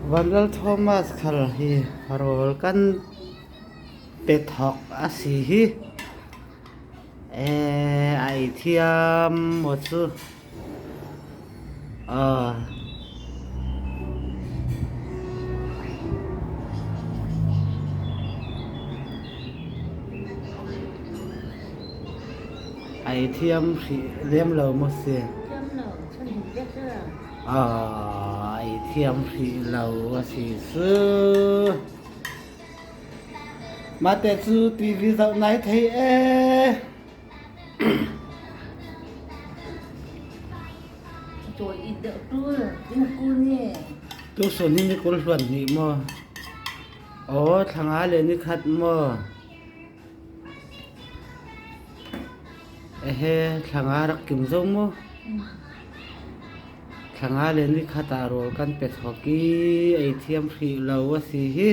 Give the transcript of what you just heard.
Vanlal Thomas khal hi rawl kan pe thawk a si hi. Ee a ei thiam maw chu. Aw. A ei thiam hrih lem lo maw si? Thiam lo, chan hin vek a. Aw, a ei thiam hrih lo a si cu. Mah te cu TV zoh nai thei ee. Cawi i deuh tul, in kun i. Tusun hi ni 20 hluan hnih maw? Aw, thla nga le ni khat maw? Ehe, thla nga rak kim zo mu. Thla nga le ni khat ah rawl kan pe thawk i ei thiam hrih lo a si hi.